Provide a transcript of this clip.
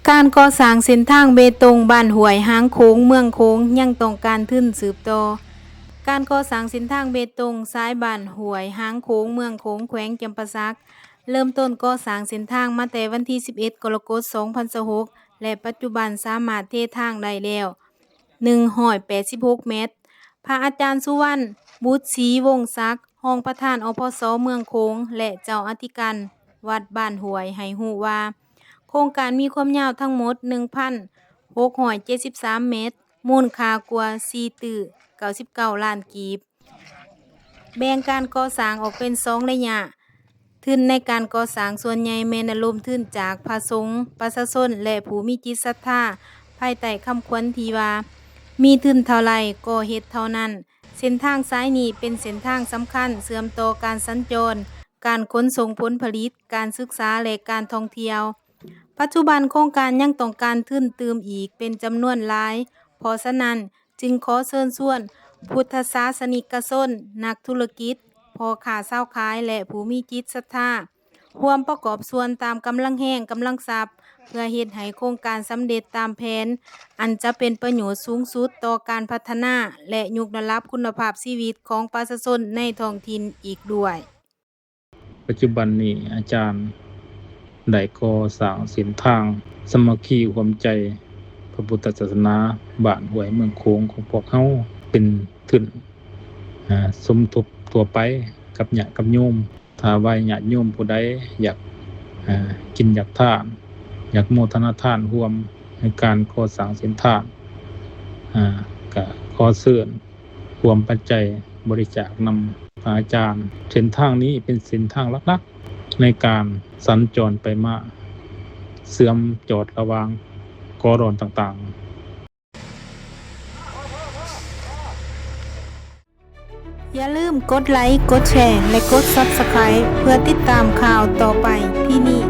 ການກໍ່ສ້າງເສັ້ນທາງເບຕົງບ້ານຫ້ວຍຫາງໂຂງ ເມືອງໂຂງ ຍັງຕ້ອງການທຶນສືບຕໍ່. ການກໍ່ສ້າງເສັ້ນທາງເບຕົງສາຍບ້ານຫ້ວຍຫາງໂຂງ ເມືອງໂຂງ ແຂວງຈຳປາສັກ ເລີ່ມຕົ້ນກໍ່ສ້າງເສັ້ນທາງມາແຕ່ວັນທີສິບເອັດ ກໍລະກົດ ສອງພັນຊາວຫົກ ແລະ ປັດຈຸບັນສາມາດເທທາງໄດ້ແລ້ວ ໜຶ່ງຮ້ອຍແປດສິບຫົກແມັດ. ພະອາຈານສຸວັນ ບຸດສີວົງສັກ ຮອງປະທານ ອພສ ເມືອງໂຂງ ແລະ ເຈົ້າອະທິການວັດບ້ານຫ້ວຍ ໃຫ້ຮູ້ວ່າ ໂຄງການມີຄວາມຍາວທັງໝົດ ໜຶ່ງພັນຫົກຮ້ອຍເຈັດສິບສາມແມັດ, ມູນຄ່າກວ່າສີ່ຕື້ເກົ້າສິບເກົ້າລ້ານກີບ. ແບ່ງການກໍ່ສ້າງອອກເປັນສອງໄລຍະ. ທຶນໃນການກໍ່ສ້າງສ່ວນໃຫຍ່ແມ່ນລະດົມທຶນຈາກພະສົງ, ປະຊາຊົນ ແລະ ຜູ້ມີຈິດສັດທາ, ພາຍໃຕ້ຄຳຂວັນທີ່ວ່າ ມີທຶນເທົ່າໃດກໍເຮັດເທົ່ານັ້ນ. ເສັ້ນທາງສາຍນີ້ເປັນເສັ້ນທາງສຳຄັນເຊື່ອມຕໍ່ການສັນຈອນ, ການຂົນສົ່ງຜົນຜະລິດ, ການສຶກສາ ແລະ ການທ່ອງທ່ຽວ. ປັດຈຸບັນໂຄງການຍັງຕ້ອງການທຶນຕື່ມອີກເປັນຈຳນວນຫຼາຍ, ເພາະສະນັ້ນຈຶ່ງຂໍເຊີນຊວນພຸດທະສາສະນິກະຊົນ, ນັກທຸລະກິດ, ພໍ່ຄ້າຊາວຂາຍ ແລະ ຜູ້ມີຈິດສັດທາ ຮ່ວມປະກອບສ່ວນຕາມກຳລັງແຮງ, ກຳລັງຊັບ ເພື່ອເຮັດໃຫ້ໂຄງການສຳເລັດຕາມແຜນ, ອັນຈະເປັນປະໂຫຍດສູງສຸດຕໍ່ການພັດທະນາ ແລະ ຍົກລະດັບຄຸນນະພາບຊີວິດຂອງປະຊາຊົນໃນທ້ອງຖິ່ນອີກດ້ວຍ. ປັດຈຸບັນນີ້ອາຈານໄດ້ກໍ່ສ້າງເສັ້ນທາງສາມັກຄີຮ່ວມໃຈພະພຸດທະສາສະໜາບ້ານຫ້ວຍເມືອງໂຂງຂອງພວກເຮົາ ເປັນທຶນ ອາ ສົມທົບທົ່ວໄປກັບຍາດກັບໂຍມ. ຖ້າວ່າຍາດໂຍມຜູ້ໃດຢາກ ອາ ກິນຢາກທານ ຢາກໂມທະນາທານຮ່ວມໃນການກໍ່ສ້າງເສັ້ນທາງ ອາ ກະຂໍເຊີນ ຮ່ວມປັດໄຈບໍລິຈາກນຳພະອາຈານ. ເສັ້ນທາງນີ້ເປັນເສັ້ນທາງຫຼັກໆໃນການສັນຈອນໄປມາ, ເຊື່ອມຈອດລະຫວ່າງກໍດອນຕ່າງໆ. ຢ່າລືມກົດໄລ, ກົດແຊ ແລະ ກົດ Subscribe ເພື່ອຕິດຕາມຂ່າວຕໍ່ໄປ. ທີ່ນີ້